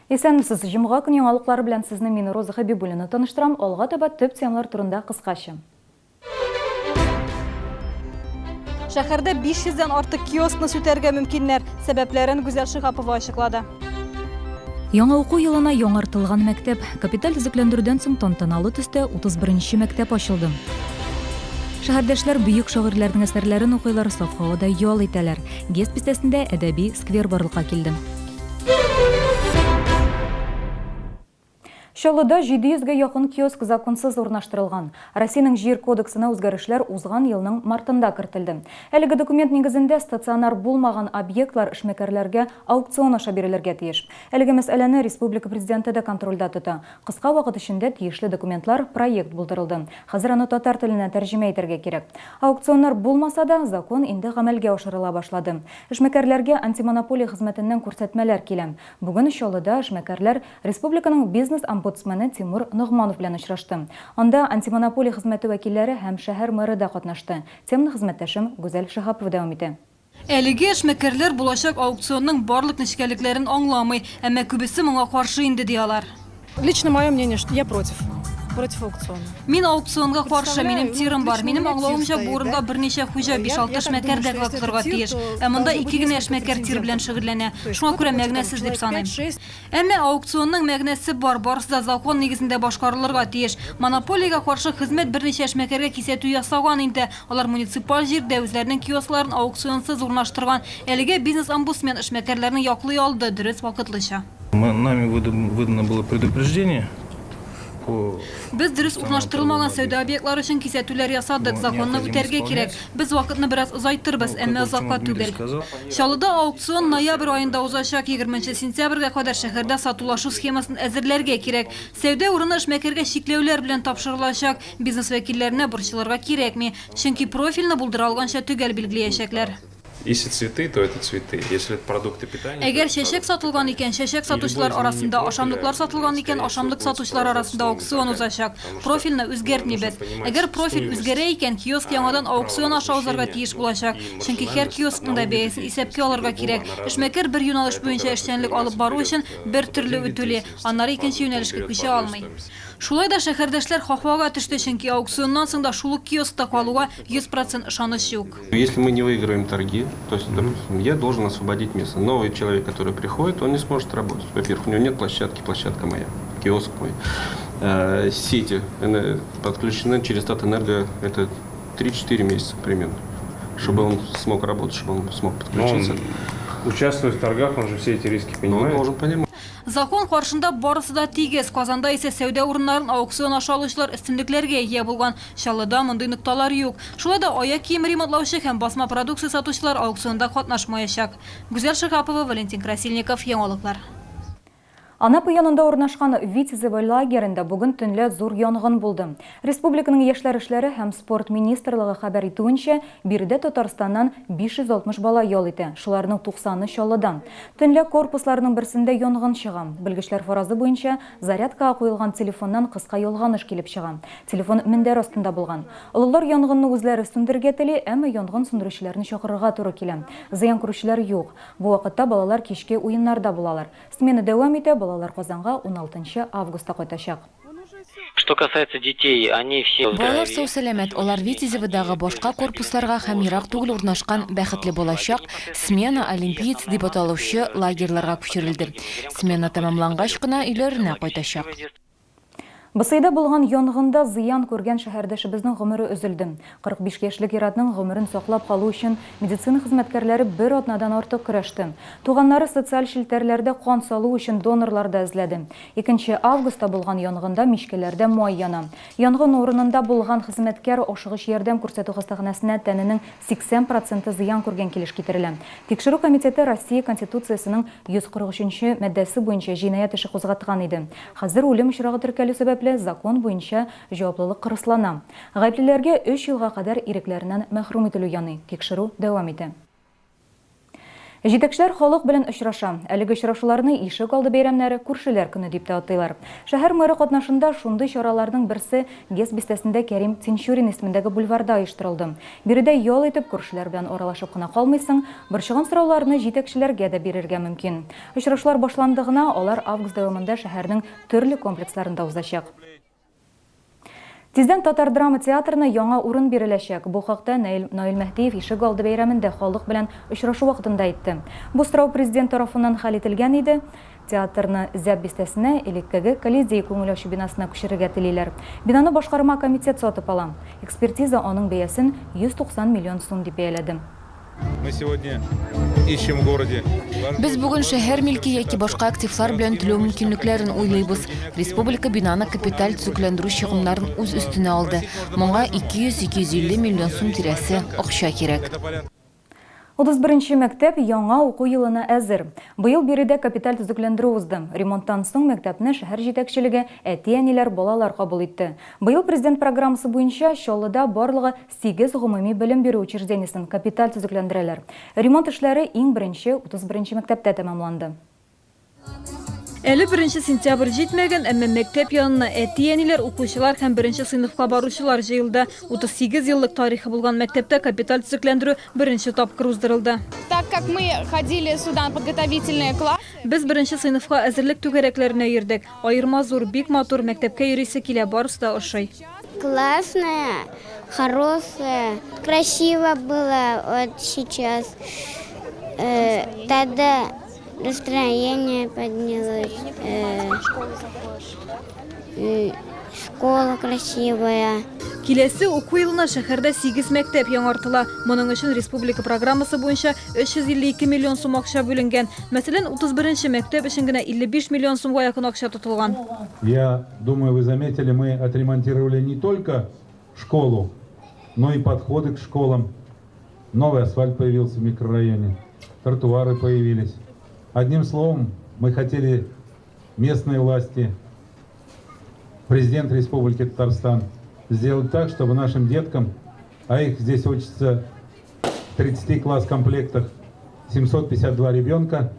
Исәнмесез, җомга көн яңалыклары белән сезне мин Роза Хәбибуллина таныштырам. Алга таба төп темалар турында кыскача. Шәһәрдә 500 дән артык киоскны сүтәргә мөмкиннәр. Сәбәпләрен Гүзәл Шиһапова ачыклады. Яңа уку елына яңартылган мәктәп. Капиталь төзекләндерүдән соң тантаналы төстә 31 нче мәктәп ачылды. Шәһәрдәшләр бөек шагыйрьләрнең әсәрләрен укыйлар, саф һавада ял итәләр. ГЭС бистәсендә әдәби сквер барлыкка килде. Чаллыда 700 гә якын киоск законсыз урнаштырылган. Россиянең Җир кодексына үзгәрешләр узган елның мартында кертелде. Әлеге документ нигезендә стационар булмаган объектлар эшмәкәрләргә аукцион аша бирелергә тиеш. Әлеге мәсьәләне республика Президенты да контрольдә тота. Кыска вакыт эчендә тиешле документлар, проект булдырылды. Хәзер аны татар теленә тәрҗемә итәргә кирәк. Аукционнар булмаса да, закон инде гамәлгә ашырыла башлады. Эшмәкәрләргә антимонополия хезмәтеннән күрсәтмәләр килә. Бүген Чаллыда эшмәкәрләр республиканың бизнес-омбудсмены Тимур Ногманов белән очрашты. Анда антимонополия хезмәте вәкилләре һәм шәһәр мэры да катнашты. Теманы хезмәттәшем Гүзәл Шиһапова дәвам итә. Әлеге эшмәкәрләр булачак аукционның барлык нечкәлекләрен аңламый, әмма күбесе моңа каршы инде, ди алар. Лично мое мнение, что я против. Против аукциона. Мин аукционга каршы, минем тирым бар. Минем аңлавымча, бу урынга берничә хуҗа, биш-алты эшмәкәр дәгъва кылырга тиеш. Ә монда ике генә эшмәкәр тир белән шөгыльләнә. Шуңа күрә мәгънәсез дип саныйм. Әмма аукционның мәгънәсе бар, барысы да закон нигезендә башкарылырга тиеш. Монополиягә каршы хезмәт берничә эшмәкәргә кисәтү ясаган инде. Алар муниципаль җирдә үзләренең киоскларын аукционсыз урнаштырган. Әлегә бизнес-омбудсмен эшмәкәрләрне яклый алды, дөрес, вакытлыча. Нами выдано было предупреждение по. Без дөрес урнаштырылмаган сәүдә объектлары өчен кисәтүләр ясадык. Законны үтәргә кирәк. Без вакытны бераз озайтырбыз, әмма озакка түгел. Чаллыда аукцион ноябрь аенда узачак. Егерменче сентябрьгә кадәр шәһәрдә сатулашу схемасын әзерләргә кирәк. Сәүдә урыны эшмәкәргә чикләүләр белән тапшырылачак. Бизнес вәкилләренә борчылырга кирәкми, чөнки профильне булдыра алганча төгәл билгелиячәкләр. Если цветы, то это цветы, если это продукты питания, то Әгәр это чәчәк продукты сатылган питания. икән, чәчәк И любое сатучылар изменение арасында, профиля, ашамлыклар это, сатылган икән, скорее всего, ашамлык будет сатучылар сопровождаться арасында новыми аукцион торгами. узачак. Потому что, Профильне ну, нужно үзгәртмибез. понимать Әгәр профиль стоимость, үзгәрә икән, киоск а, яңадан права аукцион на аша узарга размещение, тиеш ну, булачак. и Чөнки һәр маржинальность киоскның да одного вида бәясен исәпкә деятельности и алырга другого, кирәк. она разная. Эшмәкәр бер юнәлеш Поэтому, буенча когда эшчәнлек алып предприниматель бару берет өчен э, бер под төрле один вид түли, деятельности, аннары под икенче он юнәлешкә берет күчә по одной алмый. стоимости. Шулай да шәһәрдәшләр хафага төште, чөнки аукционнан соң да шул ук киоскта калуга 100 процент ышаныч юк. Если мы не выиграем торги, то есть, допустим, я должен освободить место. Новый человек, который приходит, он не сможет работать. Во-первых, у него нет площадки, площадка моя, киоск мой. Сети подключены через Татэнерго, это 3-4 месяца примерно, чтобы он смог работать, чтобы он смог подключиться. Но он участвует в торгах, он же все эти риски Но он понимает. должен понимать. Закон каршында барысы да тигез. Казанда исә сәүдә урыннарын аукцион аша алучылар өстенлекләргә ия булган. Чаллыда мондый нокталар юк. Шулай да аяк киеме ремонтлаучы һәм басма продукция сатучылар аукционда катнашмаячак. Гүзәл Шиһапова, Валентин Красильников, Яңалыклар. Анапа янында урнашкан Витязево лагеренда бүген төнлә зур янгын булды. Республиканың Яшьләр эшләре һәм спорт министрлыгы хәбәр итүенчә, биредә Татарстаннан 560 бала ял итә, шуларның 90-ы Чаллыдан. Төнлә корпусларның берсендә янгын чыга. Белгечләр фаразы буенча, зарядкага куелган телефоннан кыска ялганыш килеп чыга. Телефон мендәр астында булган. Олылар янгынны үзләре сүндерергә тели, әмма янгын сүндерүчеләрне чакырырга туры килә. Зыян күрүчеләр юк. Бу вакытта балалар кичке уеннарда булалар. Смена дәвам итә, балалар Казанга уналтынчы августта кайтачак. Что касается детей, они все в Балалар здравии. сау-сәламәт, алар Витязеводагы башка корпусларга һәм ерак түгел урнашкан Бәхетле балачак, Смена, Олимпиец дип аталучы лагерьларга күчерелде. Смена тәмамлангач кына өйләренә кайтачак. БСИда булган янгында зыян күргән шәһәрдәшебезнең гомере өзелде. 45 яшьлек ир-атның гомерен саклап калу өчен медицина хезмәткәрләре бер атнадан артык көрәште. Туганнары социаль челтәрләрдә кан салу өчен донорлар да эзләде. Икенче августта булган янгында мичкәләрдә май яна. Янгын урынында булган хезмәткәр ашыгыч ярдәм күрсәтү хастаханәсенә тәненең 80 проценты зыян күргән килеш китерелә. Тикшерү комитеты Россия Конституциясенең 143 нче маддәсе буенча җинаять эше кузгаткан иде. Хәзер үлем очрагы теркәлү сәбәпле, закон буенча җаваплылык кырыслана. Гаеплеләргә өч елга кадәр ирекләреннән мәхрүм ителү яный. Тикшерү дәвам итә. Җитәкчеләр халык белән очраша. Әлеге очрашуларны Ишек алды бәйрәмнәре, Күршеләр көне дип тә атыйлар. Шәһәр мэры катнашында шундый чараларның берсе ГЭС бистәсендә Кәрим Тинчурин исемендәге бульварда оештырылды. Биредә ял итеп, күршеләр белән аралашып кына калмыйсың, борчыган сорауларны җитәкчеләргә дә бирергә мөмкин. Очрашулар башланды гына, алар август дәвамында шәһәрнең төрле комплексларында узачак. Тиздән Татар драма театрына яңа урын биреләчәк. Бу хакта Наил Наил Мәһдиев ишегалды бәйрәмендә халык белән очрашу вакытында әйтте. Бу сорау президент тарафыннан хәл ителгән иде. Театрны Зәб бистәсенә, элеккеге Колизей күңел ачу бинасына күчерергә телиләр. Бинаны башкарма комитет сатып ала. Экспертиза аның бәясен 190 миллион сум дип бәяләде. Мы сегодня ищем в городе. Без бүген шәһәр милке яки башка активлар белән түләү мөмкинлекләрен уйлыйбыз. Республика бинаны капиталь төзекләндерү чыгымнарын үз өстенә алды. Моңа 200-250 миллион сум тирәсе акча кирәк. 31 нче мәктәп яңа уку елына әзер. Быел биредә капиталь төзекләндерү узды. Ремонттан соң мәктәпне шәһәр җитәкчелеге, әти-әниләр, балалар кабул итте. Быел Президент программасы буенча Чаллыда барлыгы Сигез гомуми белем бирү учреждениесен капиталь төзекләндерәләр. Ремонт эшләре иң беренче 31 нче мәктәптә тәмамланды. Әле беренче сентябрь җитмәгән, әмма мәктәп янына әти-әниләр, укучылар һәм беренче сыйныфка баручылар җыелды. 38 еллык тарихы булган мәктәптә капиталь төзекләндерү беренче тапкыр уздырылды. Так как мы ходили сюда на подготовительные классы. Без беренче сыйныфка әзерлек түгәрәкләренә йөрдек. Аерма зур, бик матур, мәктәпкә йөрисе килә, барысы да ошый. Классная, хорошая, красиво было вот сейчас. Э, тогда настроение поднялось. Э, школа красивая. Киләсе уку елына шәһәрдә 8 мәктәп яңартыла. Моның өчен республика программасы буенча 352 миллион сум акча бүленгән. Мәсәлән, 31 нче мәктәп өчен генә 55 миллион сумга якын акча тотылган. Я думаю, вы заметили, мы отремонтировали не только школу, но и подходы к школам. Новый асфальт появился в микрорайоне, тротуары появились. Одним словом, мы хотели местные власти, президент Республики Татарстан сделать так, чтобы нашим деткам, а их здесь учатся в 30 класс-комплектах 752 ребенка,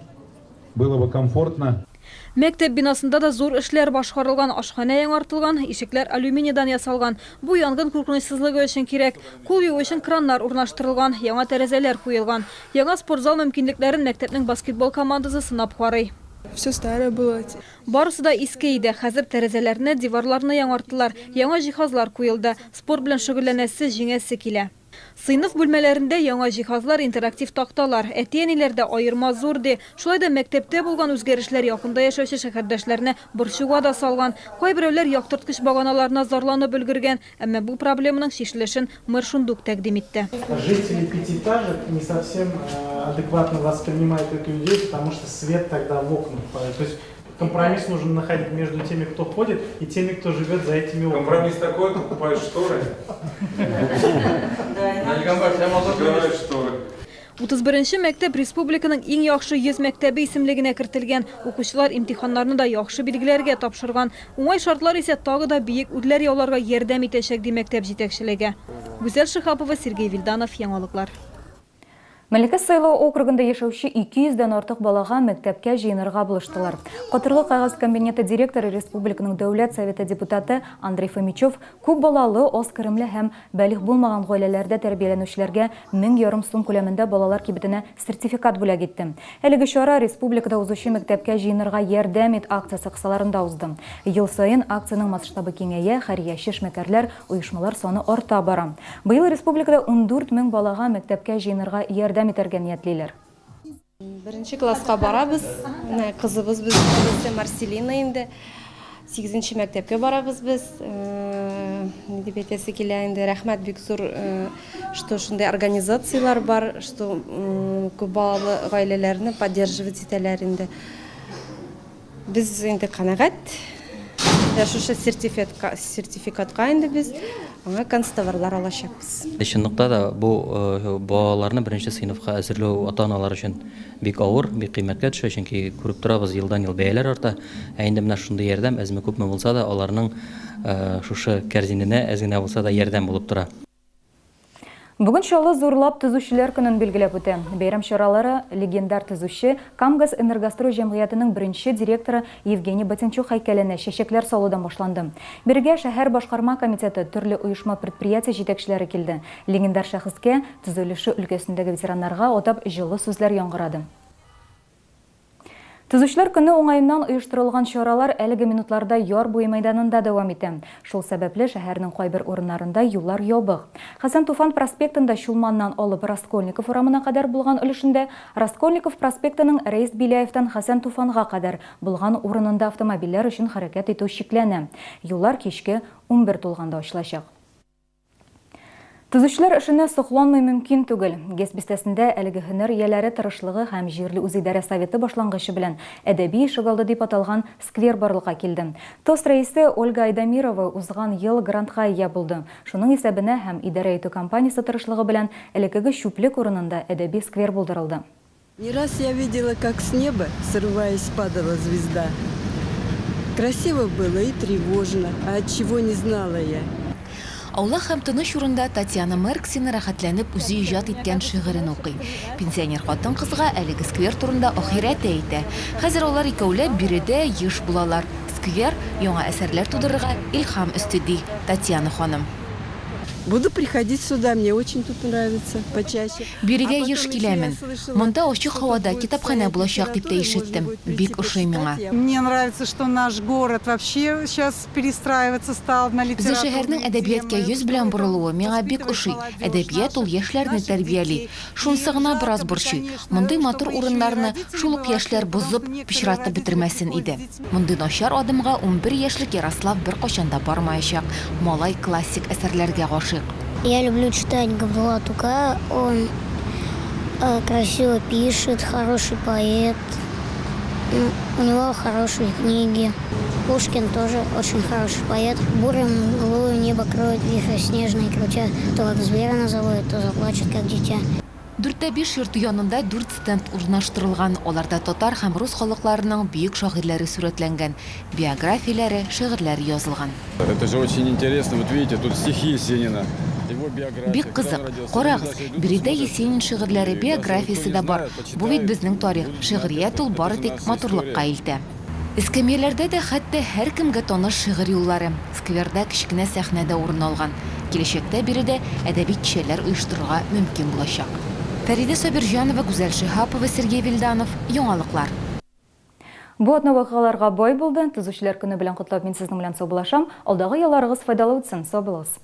было бы комфортно. Мәктәп бинасында да зур эшләр башкарылган, ашханә яңартылган, ишекләр алюминийдан ясалган. Бу янгын куркынычсызлыгы өчен кирәк. Кул юу өчен краннар урнаштырылган, яңа тәрәзәләр куелган. Яңа спортзал мөмкинлекләрен мәктәпнең баскетбол командасы сынап карый. Все старое было. Барысы да иске иде. Хәзер тәрәзәләрне, диварларны яңарттылар, яңа җиһазлар куелды. Спорт белән шөгыльләнәсе, җиңәсе килә. Сыйныф бүлмәләрендә яңа җиһазлар, интерактив такталар. Әти-әниләрдә аерма зур, ди. Шулай да мәктәптә булган үзгәрешләр якында яшәүче шәһәрдәшләрне борчуга да салган. Кайберәүләр яктырткыч баганаларына зарланып өлгергән. Әмма бу проблеманың чишелешен мэр шундук тәкъдим итте. Жители пятиэтажек не совсем адекватно воспринимают эту идею, потому что свет тогда в окна попадает. То есть компромисс нужно находить между теми, кто ходит, и теми, кто живет за этими окнами. Компромисс такой, покупаешь шторы. Закрываешь шторы. 31 нче мәктәп республиканың иң яхшы 100 мәктәбе исемлегенә кертелгән. Укучылар имтиханнарны да яхшы билгеләргә тапшырган. Уңай шартлар исә тагы да биек үрләр яуларга ярдәм итәчәк, ди мәктәп җитәкчелеге. Гүзәл Шиһапова, Сергей Вильданов, Яңалыклар. Мәләкәс сайлау округында яшәүче 200 дән артык балага мәктәпкә җыенырга булыштылар. Катырлы кәгазь комбинеты директоры, республиканың Дәүләт Советы депутаты Андрей Фомичев күп балалы, аз керемле һәм балигъ булмаган гаиләләрдә тәрбияләнүчеләргә 1500 сум күләмендә балалар кибетенә сертификат бүләк итте. Әлеге чара республикада узучы Мәктәпкә җыенырга ярдәм ит акциясе кысаларында узды. Ел саен акциянең масштабы киңәя, хәйрияче эшмәкәрләр, Оешмалар саны арта бара. Быел республикада 14 мең балага мәктәпкә җыенырга ярдәм итәргә ниятлиләр. Беренче класска барабыз. Менә кызыбыз безнең берсе Марселина инде. Сигезенче мәктәпкә барабыз без. Ни дип әйтәсе килә инде, рәхмәт бик зур, что шундый организацияләр бар, что күп балалы гаиләләрне поддерживать итәләр инде. Без инде канәгать. Менә шушы сертификатка, сертификатка инде без аңа канцтоварлар алачакбыз. Чынлыкта да бу балаларны беренче сыйныфка әзерләү ата-аналар өчен бик авыр, бик кыйммәткә төшә, чөнки күреп торабыз, елдан-ел бәяләр арта. Ә инде менә шундый ярдәм, әзме-күпме булса да, аларның шушы кәрзиненә әз генә булса да ярдәм булып тора. Бүген Чаллы зурлап Төзүчеләр көнен билгеләп үтә. Бәйрәм чаралары легендар төзүче, Камгаз-Энергострой җәмгыятенең беренче директоры Евгений Батенчук һәйкәленә чәчәкләр салудан башланды. Бирегә шәһәр башкарма комитеты, төрле оешма-предприятие җитәкчеләре килде. Легендар шәхескә, төзелеше өлкәсендәге ветераннарга атап җылы сүзләр яңгырады. Төзүчеләр көне уңаеннан оештырылган чаралар әлеге минутларда Яр буе мәйданында дәвам итә. Шул сәбәпле шәһәрнең кайбер урыннарында юллар ябык. Хәсән Туфан проспектында Чулманнан алып Раскольников урамына кадәр булган өлешендә, Раскольников проспектының Рәис Беляевтан Хәсән Туфанга кадәр булган урынында автомобильләр өчен хәрәкәт итү чикләнә. Юллар кичке 11 тулганда ачылачак. Төзүчеләр эшенә сокланмый мөмкин түгел. ГЭС бистәсендә әлеге һөнәр ияләре тырышлыгы һәм җирле үзидарә советы башлангычы белән Әдәби ишегалды дип аталган сквер барлыкка килде. ТОС рәисе Ольга Айдамирова узган ел грантка ия булды. Шуның исәбенә һәм идарә итү компаниясе тырышлыгы белән элеккеге чүплек урынында әдәби сквер булдырылды. Не раз я видела, как с неба, срываясь, падала звезда. Красиво было и тревожно, а отчего не знала я. Аулак һәм тыныч урында Татьяна Мерксина рәхәтләнеп үзе иҗат иткән шигырен укый. Пенсионер хатын-кызга әлеге сквер турында ахирәте әйтә. Хәзер алар икәүләп биредә еш булалар. Сквер, яңа әсәрләр тудырырга илһам өсти, ди Татьяна ханым. Буду приходить сюда, мне очень тут нравится, почаще. Бирегә еш киләмен. Монда ачык һавада китапханә булачак дип тә ишеттем. Бик ошый миңа. Мне нравится, что наш город вообще сейчас перестраиваться стал на Безнең шәһәрнең литературные әдәбияткә темы. йөз белән борылуы миңа бик ошый. Әдәбият ул яшьләрне тәрбияли. Шунысы гына бераз борчый, мондый матур урыннарны шул ук яшьләр бозып, пычратып бетермәсен иде. Мондый начар адымга 11 яшьлек Ярослав беркайчан да бармаячак, малай классик әсәрләргә гашыйк. Я люблю читать Габдулла Тукая, он красиво пишет, хороший поэт, у него хорошие книги. Пушкин тоже очень хороший поэт. Бурой мглою небо кроет вихрь снежные крутя, то как зверя она завоет, то заплачет, как дитя. Дүрттә биш йорты янында дүрт стенд урнаштырылган, аларда татар һәм рус халыкларының бөек шагыйрьләре сурәтләнгән, биографияләре, шигырьләре язылган. Это же очень интересно, вот видите, тут стихи Есенина, его биография. Бик кызык. Карагыз, биредә Есенин шигырьләре, биографиясе дә бар. Бу бит безнең тарих. Шигърият ул бары тик матурлыкка илтә. Эскәмияләрдә дә хәтта һәркемгә таныш шигырь юллары. Скверда кечкенә сәхнә дә урын алган. Киләчәктә биредә әдәби кичәләр оештырырга мөмкин булачак. Фәридә Сабирҗанова, Гүзәл Шиһапова, Сергей Вилданов, Яңалыклар. Бу атна вакыйгаларга бай булды. Төзүчеләр көне белән котлап мин сезнең белән саубуллашам. Алдагы ялларыгыз файдалы үтсен. Сау булыгыз.